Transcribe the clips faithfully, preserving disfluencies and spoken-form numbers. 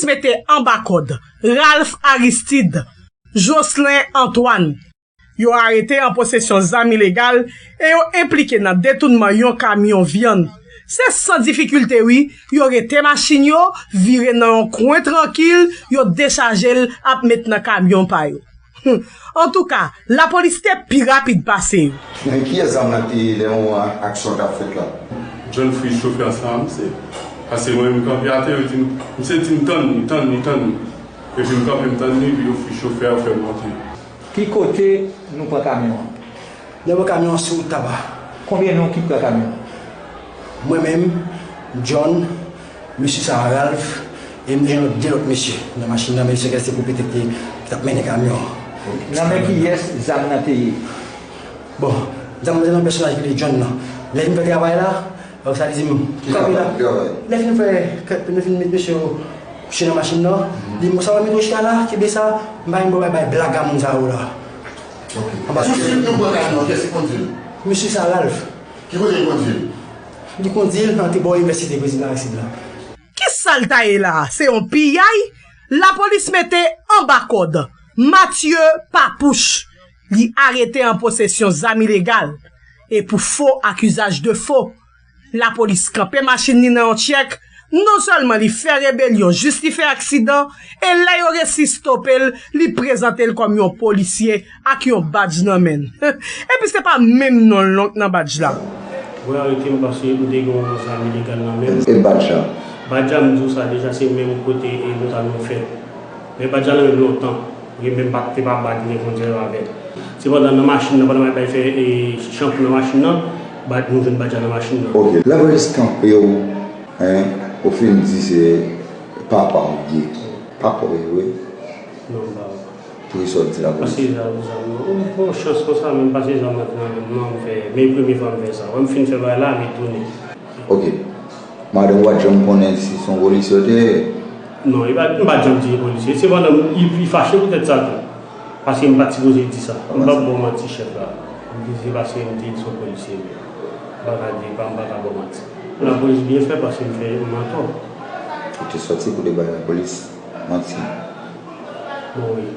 Mete anba kòd Ralph Aristide, Jocelyn Antoine. Yo arete an posesyon zam ilegal e yo enplike nan detounman yon kamyon vyann. Se san difikilte wi, yo rete machin yo, vire nan yon kwen trankil, yo dechaje l ap met nan kamyon pa yo. Hum. Antouka, lapolis te pi rapid pase yo. Men kiyès zam nan te ye lè yon a-, aksyon t ap fèt la? John Free chofè sa a, misye. Paske mwen menm kanpe atè, yo di m, misye di m tann li, tann li, tann li. Epi m kanpe, m tann li, epi yo fri chofè a, yo fè m monte. Ki kote nou pran kamyon an? Nou pran kamyon an sou wout Taba. Konbyen nou ki pran kamyon an? Mwen menm, John, mesye sa a Ralph, e m te gen lòt de lòt mesye nan machin nan, men yo sèkestre pou petèt ki t ap mennen kamyon an. Nan men kiyès zam nan te ye? Bon, zam nan te nan pèsonaj ki rele John nan. Lè li fin fè travay la, sa li di m, kanpe la. Lè fin fè, lè fin met mesye yo kouche nan machin nan, li di m, sa w met ou chita la, kenbe sa, m pa gen pou bay, bay blaga moun sa yo la. Anba. Tout swit nou pran kamyon, kiyès ki kondui l? Mesye sa Ralph. Ki kote li kondui l? Li kondui l nan te bò inivèsite Prezidan Aristide la. Kisa l ta ye la a? Se yon piyay? Lapolis mete anba kòd Mathieu Papouche. Li arete an posesyon zam ilegal e pou fo akizaj de fo. Lapolis kanpe machin li nan yon tchèk. Non sèlman li fè rebelyon jis li fè aksidan, e lè yo resi stope l, li prezante l kòm yon polisye ak yon badj nan men l. Epi se pa menm non l non k nan badj la. Yo arete m paske m te gen yon zam ilegal nan men m. E badj la? Badj la, m di w sa deja, se menm kote e nou t al nou fè. Men badj la nan men m lontan. Wi, men m pa t, te pa badj, m te kondui avè l. Sepandan, nan machin nan, pandan m ap fè, e, chanpou nan machin nan, badj, nou jwenn badj la nan machin nan. Ok, lapolis kanpe w, en, ou fin di se papa w ye. Papa w ye vre? Non, m pa. Poukisa w di lapolis? Pase zam, zam nan. Ou pran chans konsa, men m pase zam nan nan men m, non, m fè, men premye fwa m fè sa. Wè m fin fè bagay la, men tounen. Ok. Madanm ou pa t janm konnen si se yon polisye w te ye? Non, li pa, m pa t janm di se polisye. Sepandan, li, li fache poutèt sa tou. Paske m pa t sipoze di sa. M p ap ba w manti, chèf la. M di se paske m te di se yon polisye m ye. M pa ka di, pa, m pa ka ba w manti. Lapolis byen fè paske m fè, m atò. Ou te sòti pou te bay lapolis manti? Bon, wi.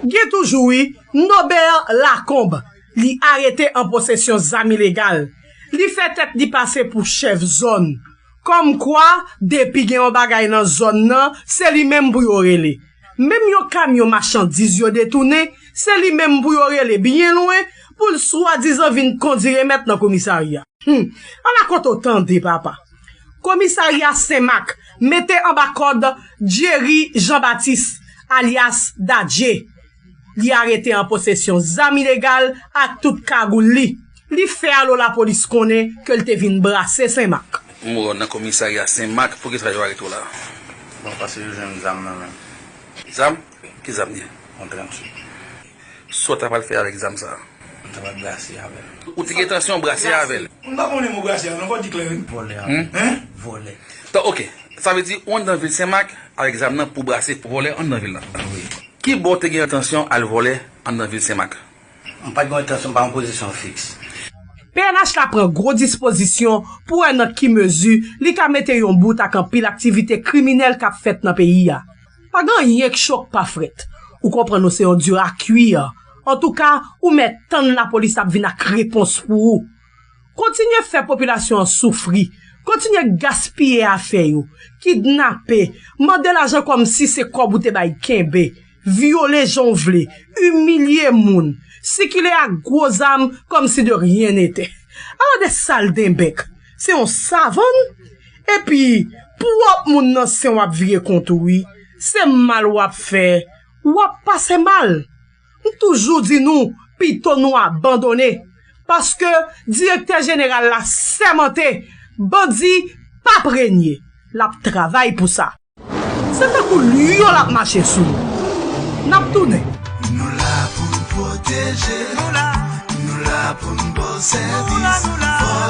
Gen toujou, wi, Nobert Lacombe. Li arete an posesyon zam ilegal. Li fè tèt li pase pou chèf zòn. Kòmkwa, depi gen yon bagay nan zòn nan, se li menm pou yo rele. Menm yon kamyon machandiz yo detounen, se li menm pou yo rele byen lwen pou l swadizan vin kondi remèt nan komisarya. Hum, ala kote w tande, papa. Komisarya Senmak mete anba kòd Jerry Jean Baptiste, alyas Dadje. Li arete an posesyon zam ilegal ak tout kagoul li. Li fè alo lapolis konnen ke l te vin brase Senmak. M wè w nan komisarya Senmak, poukisa yo arete w la? Bon, paske yo jwenn zam nan men m. Zam? Ki zam li ye? Yon tranchè. Sa w ta pral fè avèk zam sa a? M ta pral brase avè l. Ou te gen entansyon brase avè l? M pa konnen mo brase a non, fò w di klè wi. Vòlè avè l. Hen? Vòlè. Tan, ok. Sa vle di ou anndan vil Senmak avèk zam nan pou brase pou vòlè anndan vil la? Wi. Ki bò w te gen entansyon al vòlè anndan vil Senmak? M pa t gen entansyon, m pa yon pozisyon fiks. P N H la pran gwo dispozisyon pou wè nan ki mezi li ka mete yon bout ak anpil aktivite kriminèl k ap fèt nan peyi a. Pa gen anyen k cho k pa frèt. Ou konprann ou se yon di a kwi. Antouka, ou mèt tann lapolis ap vin ak repons pou ou. Kontinye fè popilasyon an soufri. Kontinye gaspiye afè yo. Kidnape. Mande lajan kòmsi se kòb ou te bay kenbe. Vyole jan w vle. Imilye moun. Sikile ak gwo zam kòmsi de rien n'était. Ala de saldenbèk. Se yon savann. Epi, pwòp moun nan sen w ap vire kont ou wi. Se mal w ap fè. W ap pase mal. M toujou di nou, pito nou abandone. Paske direktè jeneral la sèmante, bandi p ap renye. L ap travay pou sa. Se tankou lyon l ap mache sou nou. N ap tounen. Nou la pou n pwoteje, nou la, nou la pou n ba w sèvis. Fò